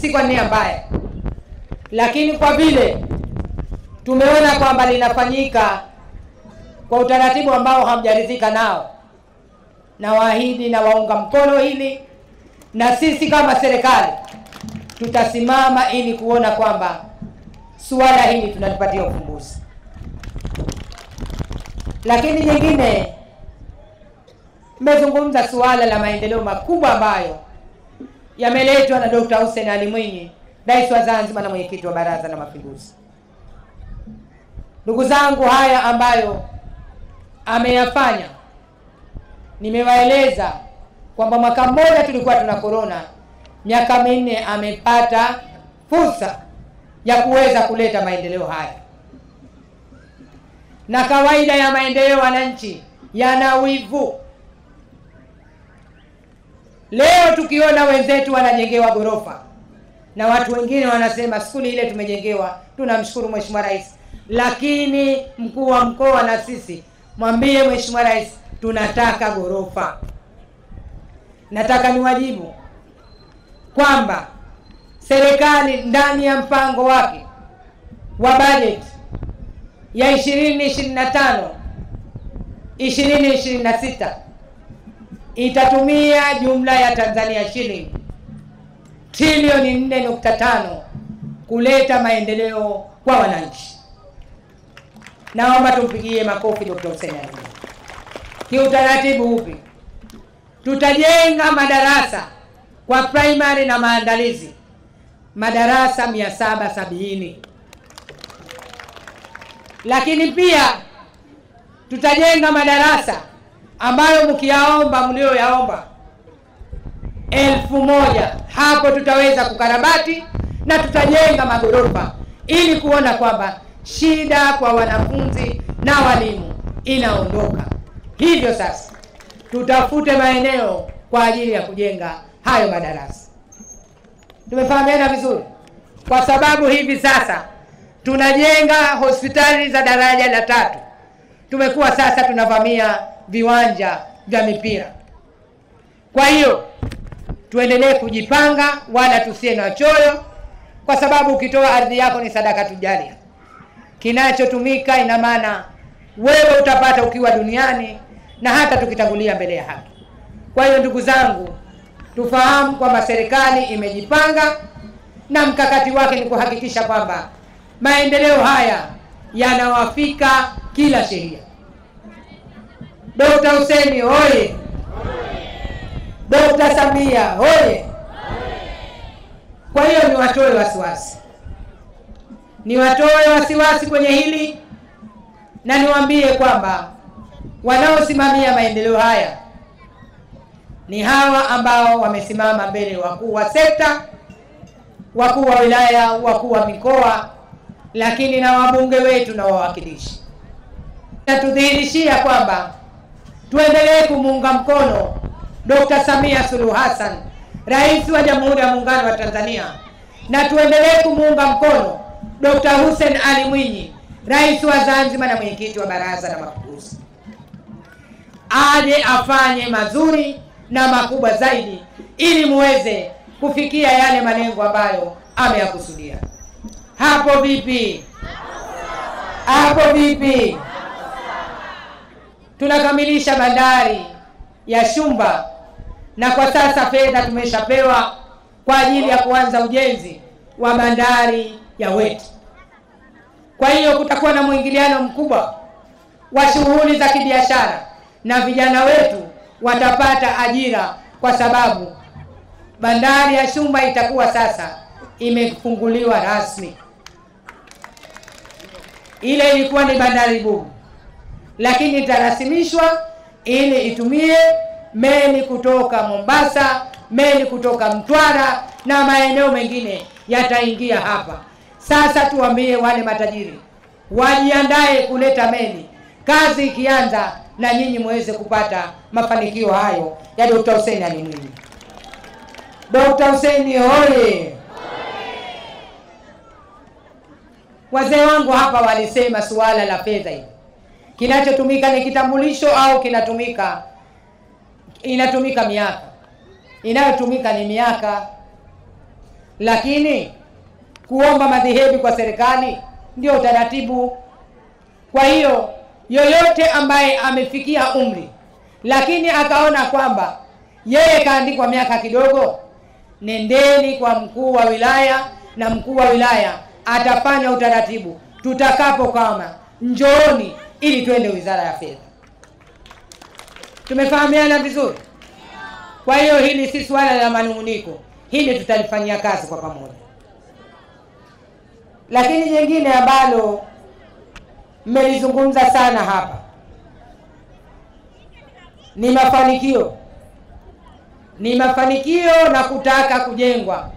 si kwa nia mbaya, lakini kwa vile tumeona kwamba linafanyika kwa utaratibu ambao hamjaridhika nao, na waahidi na waunga mkono hili, na sisi kama serikali tutasimama ili kuona kwamba suala hili tunalipatia ufumbuzi. Lakini nyingine, mmezungumza suala la maendeleo makubwa ambayo yameletwa na Dr. Hussein Ali Mwinyi, Rais wa Zanzibar na mwenyekiti wa Baraza la Mapinduzi. Ndugu zangu, haya ambayo ameyafanya, nimewaeleza kwamba mwaka mmoja tulikuwa tuna corona, miaka minne amepata fursa ya kuweza kuleta maendeleo haya. Na kawaida ya maendeleo, wananchi yana wivu. Leo tukiona wenzetu wanajengewa gorofa na watu wengine wanasema skuli ile tumejengewa, tunamshukuru Mheshimiwa Rais, lakini mkuu wa mkoa na sisi mwambie Mheshimiwa Rais tunataka gorofa. Nataka niwajibu kwamba serikali ndani ya mpango wake wa budget ya 2025 2026 itatumia jumla ya Tanzania shilingi trilioni 4.5 kuleta maendeleo kwa wananchi. Naomba tumpigie makofi Dr. Hussein Ali Mwinyi. Kiutaratibu upi? Tutajenga madarasa kwa primary na maandalizi madarasa 770. Lakini pia tutajenga madarasa ambayo mkiyaomba, mlioyaomba 1000, hapo tutaweza kukarabati na tutajenga magorofa ili kuona kwamba shida kwa wanafunzi na walimu inaondoka. Hivyo sasa tutafute maeneo kwa ajili ya kujenga hayo madarasa. Tumefahamiana vizuri? Kwa sababu hivi sasa tunajenga hospitali za daraja la 3. Tumekuwa sasa tunavamia viwanja vya mipira. Kwa hiyo tuendelee kujipanga, wala tusiye na choyo, kwa sababu ukitoa ardhi yako ni sadaka tujalia. Kinachotumika ina maana wewe utapata ukiwa duniani na hata tukitangulia mbele ya haki. Kwa hiyo ndugu zangu, tufahamu kwamba serikali imejipanga na mkakati wake ni kuhakikisha kwamba maendeleo haya yanawafika kila shehia. Dr. Hussein oye! Dr. Samia oye! Kwa hiyo niwatoe wasiwasi, niwatoe wasiwasi kwenye hili, na niwaambie kwamba wanaosimamia maendeleo haya ni hawa ambao wamesimama mbele, wakuu wa sekta, wakuu wa wilaya, wakuu wa mikoa, lakini na wabunge wetu na wawakilishi. Natudhihirishia kwamba tuendelee kumuunga mkono Dr. Samia Suluhu Hassan, Rais wa Jamhuri ya Muungano wa Tanzania, na tuendelee kumuunga mkono Dr. Hussein Ali Mwinyi, Rais wa Zanzibar na mwenyekiti wa Baraza la Mapinduzi. aje afanye mazuri na makubwa zaidi ili muweze kufikia yale malengo ambayo ameyakusudia. Hapo vipi? Hapo vipi? Tunakamilisha bandari ya Shumba, na kwa sasa fedha tumeshapewa kwa ajili ya kuanza ujenzi wa bandari ya Wete. Kwa hiyo kutakuwa na mwingiliano mkubwa wa shughuli za kibiashara na vijana wetu watapata ajira, kwa sababu bandari ya Shumba itakuwa sasa imefunguliwa rasmi. Ile ilikuwa ni bandari bubu, lakini itarasimishwa ili itumie meli kutoka Mombasa, meli kutoka Mtwara na maeneo mengine yataingia hapa. Sasa tuambie wale matajiri wajiandae kuleta meli, kazi ikianza na nyinyi muweze kupata mafanikio hayo ya Dr. Hussein Ali Mwinyi. Dr. Hussein hoye! Wazee wangu hapa walisema suala la fedha hili, kinachotumika ni kitambulisho au kinatumika, inatumika miaka? Inayotumika ni miaka, lakini kuomba madhehebu kwa serikali ndio utaratibu. Kwa hiyo yoyote ambaye amefikia umri lakini akaona kwamba yeye kaandikwa miaka kidogo, nendeni kwa mkuu wa wilaya, na mkuu wa wilaya atafanya utaratibu. Tutakapo kama njooni ili twende Wizara ya Fedha. Tumefahamiana vizuri? Kwa hiyo hili si swala la manunguniko, hili tutalifanyia kazi kwa pamoja. Lakini jingine ambalo mmelizungumza sana hapa ni mafanikio. Ni mafanikio na kutaka kujengwa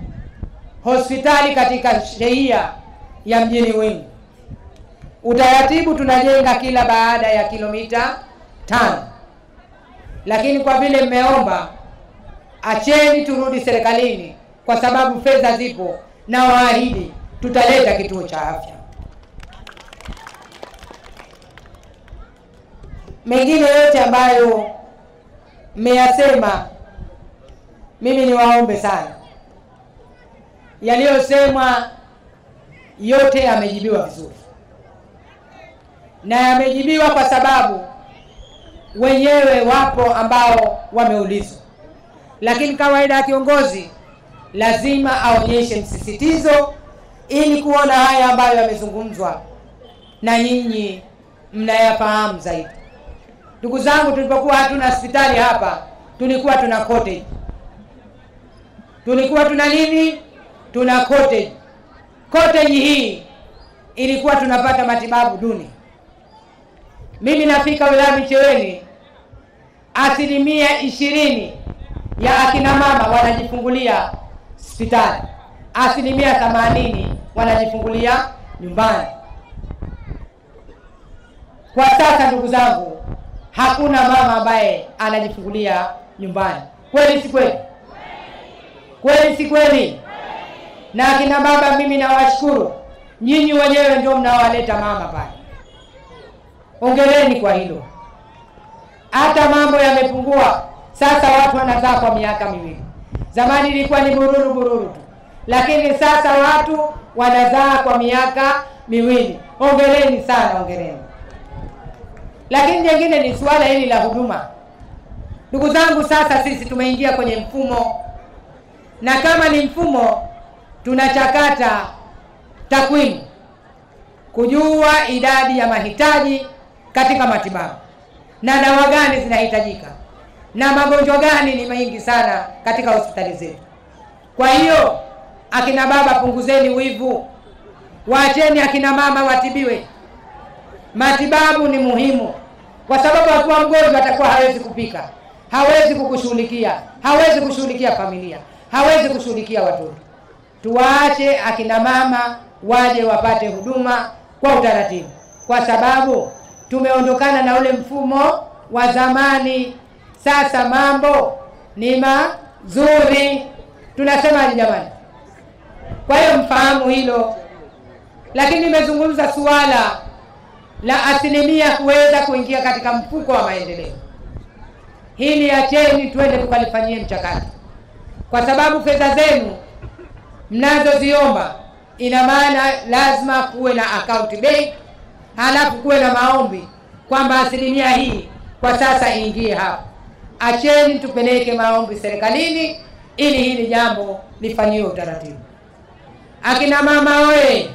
hospitali katika shehia ya mjini Wingu. Utaratibu tunajenga kila baada ya kilomita 5. Lakini kwa vile mmeomba, acheni turudi serikalini kwa sababu fedha zipo, na waahidi tutaleta kituo cha afya. Mengine yote ambayo mmeyasema, mimi niwaombe sana, yaliyosemwa yote yamejibiwa vizuri, na yamejibiwa kwa sababu wenyewe wapo ambao wameulizwa. Lakini kawaida ya kiongozi lazima aonyeshe msisitizo ili kuona haya ambayo yamezungumzwa na nyinyi mnayafahamu zaidi. Ndugu zangu, tulipokuwa hatuna hospitali hapa, tulikuwa tuna cottage. Tulikuwa tuna nini? Tuna cottage. Cottage hii ilikuwa tunapata matibabu duni. Mimi nafika wilaya Micheweni, 20% ya akina mama wanajifungulia hospitali, 80% wanajifungulia nyumbani. Kwa sasa ndugu zangu, hakuna mama ambaye anajifungulia nyumbani. Kweli si kweli? Kweli si kweli? Na akina baba, mimi nawashukuru nyinyi wenyewe ndio mnawaleta mama pale. Hongereni kwa hilo. Hata mambo yamepungua. Sasa watu wanazaa kwa miaka miwili. Zamani ilikuwa ni bururu bururu tu, lakini sasa watu wanazaa kwa miaka miwili. Hongereni sana, hongereni. Lakini jingine ni suala hili la huduma. Ndugu zangu, sasa sisi tumeingia kwenye mfumo, na kama ni mfumo tunachakata takwimu kujua idadi ya mahitaji katika matibabu na dawa gani zinahitajika na magonjwa gani ni mengi sana katika hospitali zetu. Kwa hiyo akina baba, punguzeni wivu, waacheni akina mama watibiwe. Matibabu ni muhimu, kwa sababu akiwa mgonjwa atakuwa hawezi kupika, hawezi kukushughulikia, hawezi kushughulikia familia, hawezi kushughulikia watoto. Tuwaache akina mama waje wapate huduma kwa utaratibu, kwa sababu tumeondokana na ule mfumo wa zamani. Sasa mambo ni mazuri, tunasema jamani. Kwa hiyo mfahamu hilo. Lakini nimezungumza suala la asilimia kuweza kuingia katika mfuko wa maendeleo. Hili acheni twende tukalifanyie mchakato, kwa sababu fedha zenu mnazoziomba ina maana lazima kuwe na account bank, halafu kuwe na maombi kwamba asilimia hii kwa sasa iingie hapa. Acheni tupeleke maombi serikalini ili hili jambo lifanyiwe utaratibu. Akina mama oye!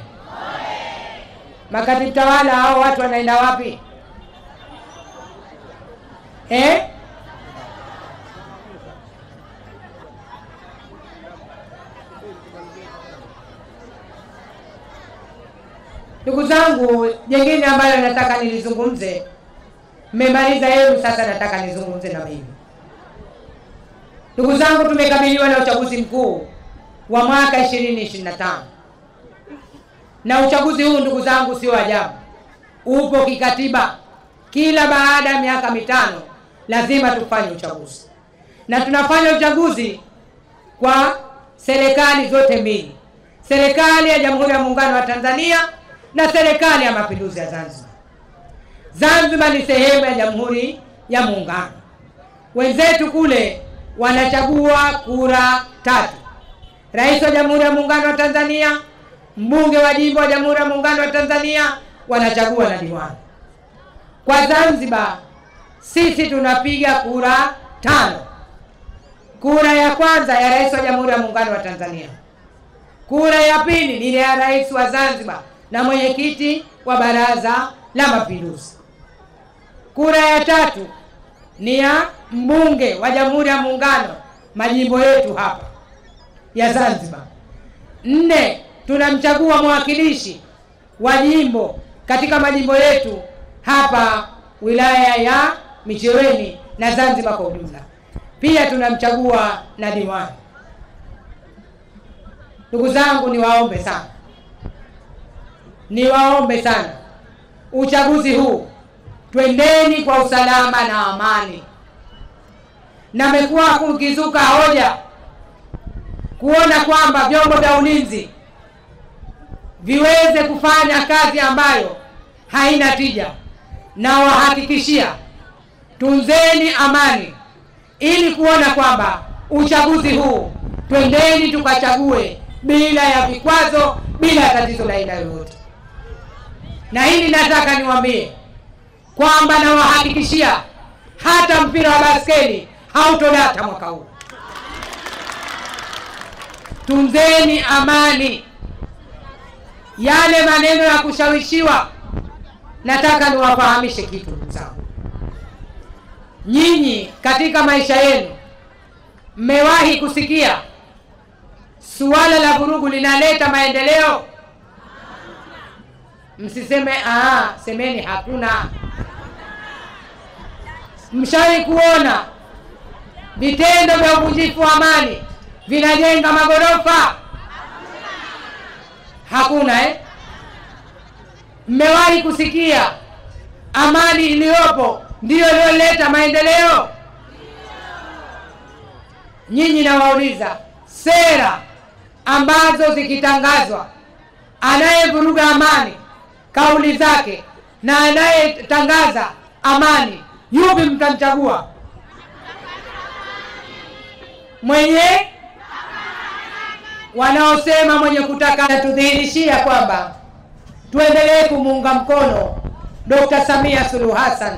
Makatibu tawala hao watu wanaenda wapi? Ndugu zangu, jengine ambalo nataka nilizungumze, mmemaliza yenu, sasa nataka nizungumze na mimi. Ndugu zangu, tumekabiliwa na uchaguzi mkuu wa mwaka 2025. Na uchaguzi huu ndugu zangu sio ajabu, upo kikatiba. Kila baada ya miaka 5 lazima tufanye uchaguzi. Na tunafanya uchaguzi kwa serikali zote mbili, serikali ya Jamhuri ya Muungano wa Tanzania na serikali ya Mapinduzi ya Zanzibar. Zanzibar ni sehemu ya Jamhuri ya Muungano. Wenzetu kule wanachagua kura 3: Rais wa Jamhuri ya Muungano wa Tanzania, mbunge wa jimbo wa Jamhuri ya Muungano wa Tanzania, wanachagua na diwani. Kwa Zanzibar sisi tunapiga kura 5. Kura ya kwanza ya Rais wa Jamhuri ya Muungano wa Tanzania. Kura ya pili ni ya Rais wa Zanzibar na mwenyekiti wa Baraza la Mapinduzi. Kura ya tatu ni ya mbunge wa Jamhuri ya Muungano, majimbo yetu hapa ya Zanzibar. 4, tunamchagua mwakilishi wa jimbo katika majimbo yetu hapa wilaya ya Micheweni na Zanzibar kwa ujumla. Pia tunamchagua na diwani. Ndugu zangu, niwaombe sana, niwaombe sana, uchaguzi huu twendeni kwa usalama na amani. Na mekuwa kukizuka hoja kuona kwamba vyombo vya ulinzi viweze kufanya kazi ambayo haina tija, na wahakikishia tunzeni amani ili kuona kwamba uchaguzi huu twendeni tukachague bila ya vikwazo, bila ya tatizo la aina yoyote. Na hili nataka niwaambie kwamba nawahakikishia hata mpira wa baskeli hautodata mwaka huu. Tunzeni amani. Yale maneno ya kushawishiwa, nataka niwafahamishe kitu ndugu zangu. Nyinyi katika maisha yenu mmewahi kusikia suala la vurugu linaleta maendeleo? Msiseme semeni hakuna. Mshawahi kuona vitendo vya uvunjifu wa amani vinajenga magorofa? Hakuna. Mmewahi kusikia amani iliyopo ndiyo iliyoleta maendeleo? Nyinyi nawauliza, sera ambazo zikitangazwa, anayevuruga amani kauli zake na anayetangaza amani, yupi mtamchagua? Mwenye wanaosema mwenye kutaka. Tudhihirishia kwamba tuendelee kumuunga mkono Dr. Samia Suluhu Hassan,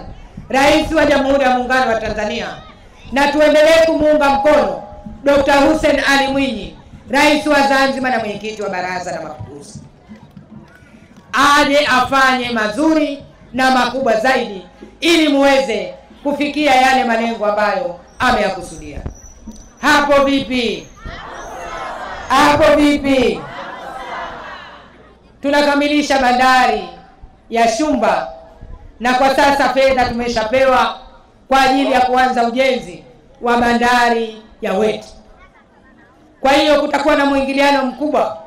Rais wa Jamhuri ya Muungano wa Tanzania, na tuendelee kumuunga mkono Dr. Hussein Ali Mwinyi, Rais wa Zanzibar na mwenyekiti wa Baraza la Mapinduzi, aje afanye mazuri na makubwa zaidi ili muweze kufikia yale malengo ambayo ameyakusudia. Hapo vipi? Hapo vipi? Tunakamilisha bandari ya Shumba, na kwa sasa fedha tumeshapewa kwa ajili ya kuanza ujenzi wa bandari ya Wete. Kwa hiyo kutakuwa na mwingiliano mkubwa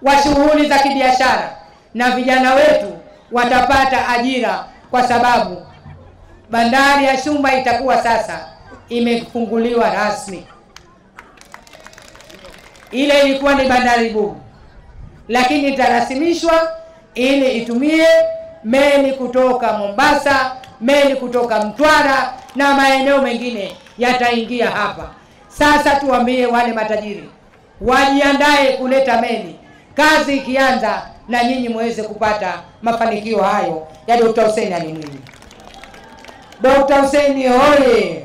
wa shughuli za kibiashara na vijana wetu watapata ajira, kwa sababu bandari ya Shumba itakuwa sasa imefunguliwa rasmi. Ile ilikuwa ni bandari bubu, lakini itarasimishwa ili itumie meli kutoka Mombasa, meli kutoka Mtwara, na maeneo mengine yataingia hapa. Sasa tuambie wale matajiri wajiandae kuleta meli, kazi ikianza na nyinyi muweze kupata mafanikio hayo ya Dr. Hussein Ali Mwinyi. Dr. Hussein hoye!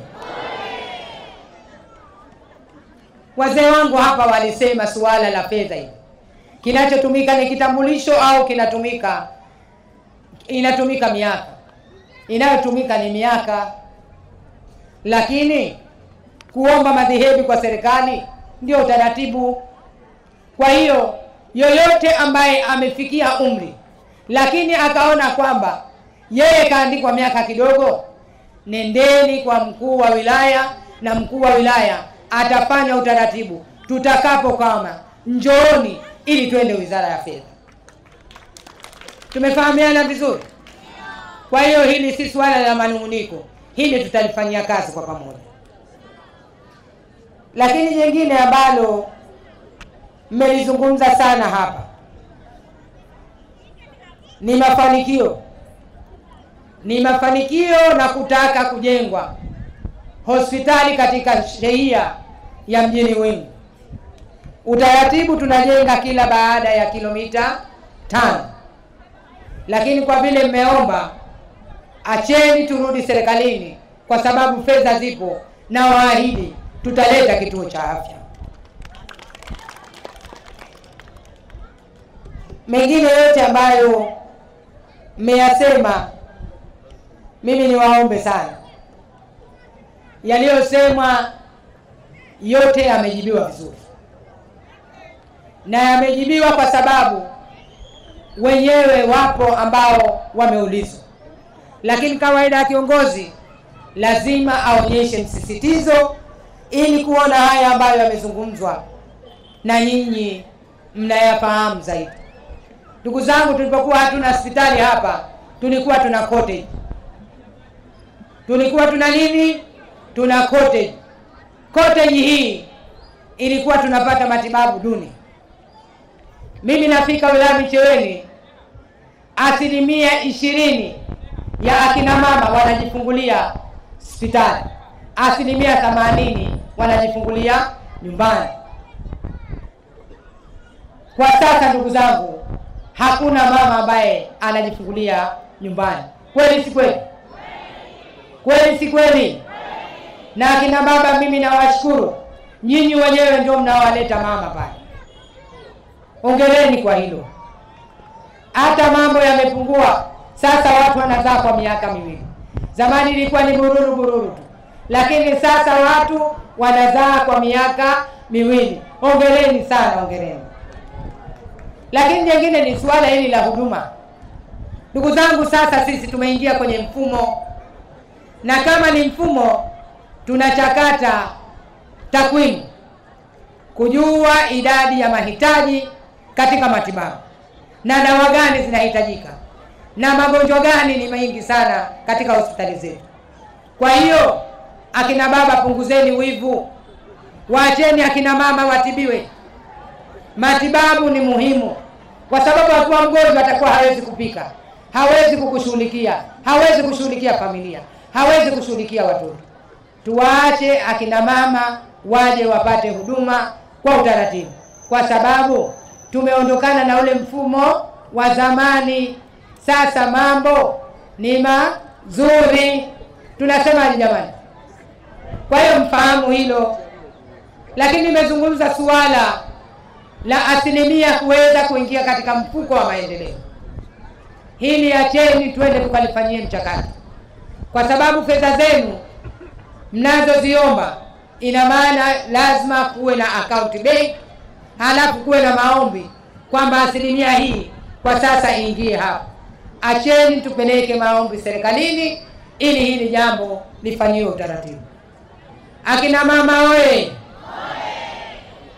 Wazee wangu hapa walisema suala la fedha hili, kinachotumika ni kitambulisho au kinatumika, inatumika miaka, inayotumika ni miaka. Lakini kuomba madhehebu kwa serikali ndio utaratibu. Kwa hiyo yoyote ambaye amefikia umri lakini akaona kwamba yeye kaandikwa miaka kidogo, nendeni kwa mkuu wa wilaya, na mkuu wa wilaya atafanya utaratibu. Tutakapo kama njooni ili twende Wizara ya Fedha. Tumefahamiana vizuri? Kwa hiyo hili si swala la manunguniko, hili tutalifanyia kazi kwa pamoja. Lakini jingine ambalo mmelizungumza sana hapa ni mafanikio. Ni mafanikio na kutaka kujengwa hospitali katika shehia ya mjini Wingu. Utaratibu tunajenga kila baada ya kilomita 5. Lakini kwa vile mmeomba, acheni turudi serikalini kwa sababu fedha zipo, na waahidi tutaleta kituo cha afya. Mengine yote ambayo mmeyasema, mimi niwaombe sana, yaliyosemwa yote yamejibiwa vizuri, na yamejibiwa kwa sababu wenyewe wapo ambao wameulizwa. Lakini kawaida ya kiongozi lazima aonyeshe msisitizo ili kuona haya ambayo yamezungumzwa na nyinyi mnayafahamu zaidi. Ndugu zangu, tulipokuwa hatuna hospitali hapa, tulikuwa tuna cottage. Tulikuwa tuna nini? Tuna cottage. Cottage hii ilikuwa tunapata matibabu duni. Mimi nafika wilaya Micheweni, 20% ya akina mama wanajifungulia hospitali, 80% wanajifungulia nyumbani. Kwa sasa ndugu zangu, hakuna mama ambaye anajifungulia nyumbani. Kweli si kweli? Kweli si kweli? Na akina baba, mimi nawashukuru nyinyi wenyewe ndio mnawaleta mama pale. Hongereni kwa hilo. Hata mambo yamepungua. Sasa watu wanazaa kwa miaka miwili. Zamani ilikuwa ni bururu bururu tu, lakini sasa watu wanazaa kwa miaka miwili. Hongereni sana, hongereni. Lakini jingine ni suala hili la huduma. Ndugu zangu, sasa sisi tumeingia kwenye mfumo, na kama ni mfumo tunachakata takwimu kujua idadi ya mahitaji katika matibabu na dawa gani zinahitajika na magonjwa gani ni mengi sana katika hospitali zetu. Kwa hiyo akina baba, punguzeni wivu, waacheni akina mama watibiwe. Matibabu ni muhimu, kwa sababu akiwa mgonjwa atakuwa hawezi kupika, hawezi kukushughulikia, hawezi kushughulikia familia, hawezi kushughulikia watoto. Tuwaache akina mama waje wapate huduma kwa utaratibu, kwa sababu tumeondokana na ule mfumo wa zamani. Sasa mambo ni mazuri, tunasema jamani. Kwa hiyo mfahamu hilo. Lakini nimezungumza suala la asilimia kuweza kuingia katika mfuko wa maendeleo. Hili acheni twende tukalifanyie mchakato, kwa sababu fedha zenu mnazoziomba, ina maana lazima kuwe na account bank, halafu kuwe na maombi kwamba asilimia hii kwa sasa iingie hapa. Acheni tupeleke maombi serikalini ili hili jambo lifanyiwe utaratibu. Akina mama oye!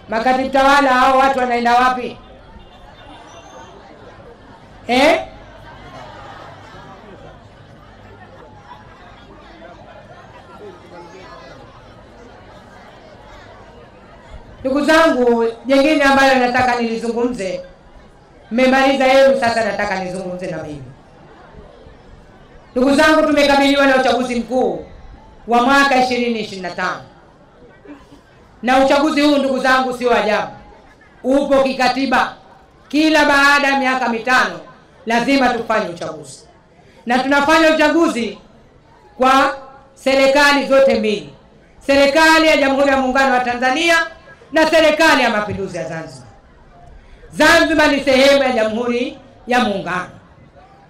Makatibu tawala hao watu wanaenda wapi? Ndugu zangu, jengine ambalo nataka nilizungumze, mmemaliza yenu, sasa nataka nizungumze na mimi. Ndugu zangu, tumekabiliwa na uchaguzi mkuu wa mwaka 2025. Na uchaguzi huu ndugu zangu sio ajabu, upo kikatiba. Kila baada ya miaka 5 lazima tufanye uchaguzi, na tunafanya uchaguzi kwa serikali zote mbili, serikali ya Jamhuri ya Muungano wa Tanzania na serikali ya Mapinduzi ya Zanzibar. Zanzibar ni sehemu ya Jamhuri ya Muungano.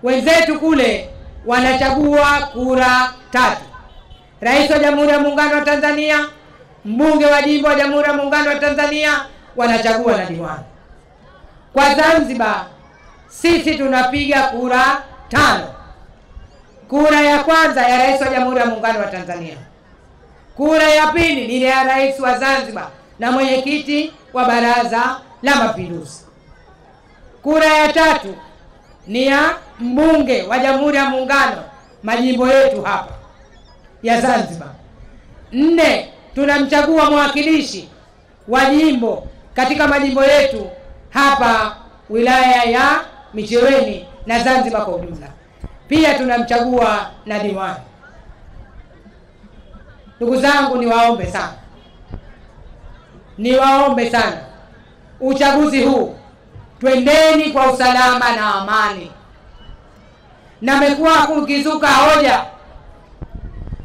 Wenzetu kule wanachagua kura 3: Rais wa Jamhuri ya Muungano wa Tanzania, mbunge wa jimbo wa Jamhuri ya Muungano wa Tanzania, wanachagua na diwani. Kwa Zanzibar sisi tunapiga kura 5. Kura ya kwanza ya Rais wa Jamhuri ya Muungano wa Tanzania, kura ya pili ni ya Rais wa Zanzibar na mwenyekiti wa Baraza la Mapinduzi, kura ya tatu ni ya mbunge wa Jamhuri ya Muungano majimbo yetu hapa ya Zanzibar. 4, tunamchagua mwakilishi wa jimbo katika majimbo yetu hapa wilaya ya Micheweni na Zanzibar kwa ujumla. Pia tunamchagua na diwani. Ndugu zangu, niwaombe sana, niwaombe sana, uchaguzi huu twendeni kwa usalama na amani. Na mekuwa kukizuka hoja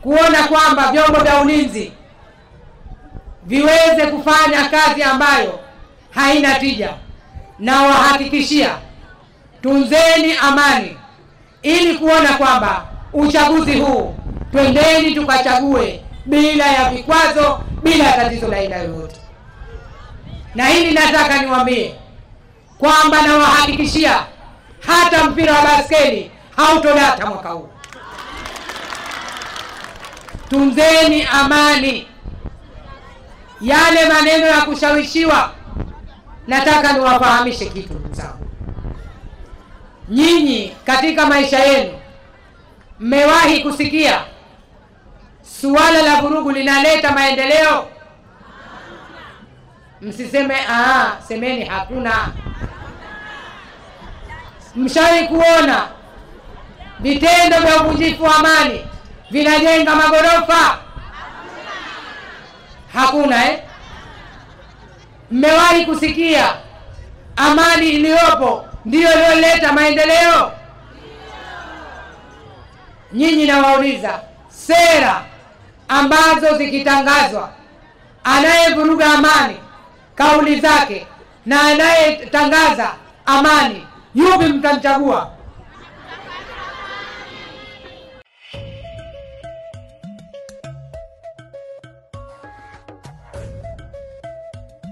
kuona kwamba vyombo vya ulinzi viweze kufanya kazi ambayo haina tija, na wahakikishia tunzeni amani ili kuona kwamba uchaguzi huu twendeni tukachague bila ya vikwazo, bila tatizo la aina yoyote. Na hili nataka niwaambie kwamba nawahakikishia hata mpira wa baskeli hautodata mwaka huu. Tunzeni amani. Yale maneno ya kushawishiwa, nataka niwafahamishe kitu ndugu zangu. Nyinyi katika maisha yenu mmewahi kusikia suala la vurugu linaleta maendeleo? Msiseme semeni hakuna. Mshawahi kuona vitendo vya uvunjifu wa amani vinajenga magorofa? Hakuna eh? Mmewahi kusikia amani iliyopo ndiyo iliyoleta maendeleo? Nyinyi nawauliza, sera ambazo zikitangazwa, anayevuruga amani kauli zake na anayetangaza amani, yupi mtamchagua?